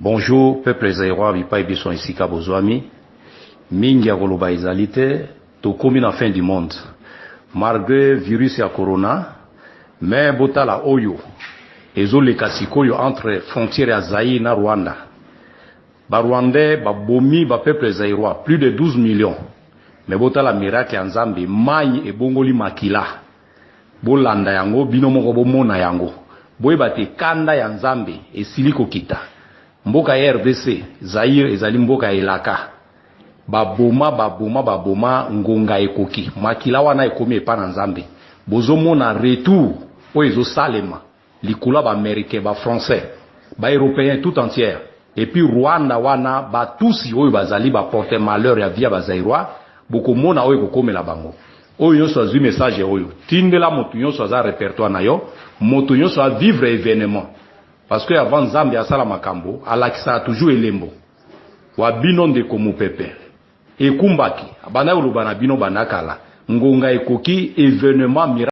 Bonjour peuple zaïrois, bipai biso esika bozwami. Mingi ya koloba ezali te, tokomi na fin du monde malgré virus ya corona. Mais botala oyo ezoleka sikoyo entre frontière ya Zaïre na Rwanda. Barwandais babomi bapeuple zaïrois, plus de 12 millions. Mais botala miracle ya Nzambe, mai ebongoli makila. Bolanda yango bino moko, bomona yango, boyeba te kanda ya Nzambe esili kokita. Mboka ya RDC, Zaire ezali mboka ya elaka. Baboma, baboma, baboma, ngonga ekoki, makila wana ekomi epa na Nzambe. Bozomona retour oyo ezosalema likolo ya Baaméricain, Bafrançais, Baeuropéen tout entière. Et puis Rwanda wana, Batusi oyo bazali baporte malheur ya vie ya Bazaïrois, bokomona oyo ekokomela bango. Oyo nyonso azwi message oyo, tindela moto nyonso aza répertoire na yo, moto nyonso avivre événement, parce que avant Nzambe asala makambo, alakisaka toujours elembo. Wa bino ndeko mopepe ekumbaki, abanda koloba na bino banda kala, ngonga ekoki, événement miracle.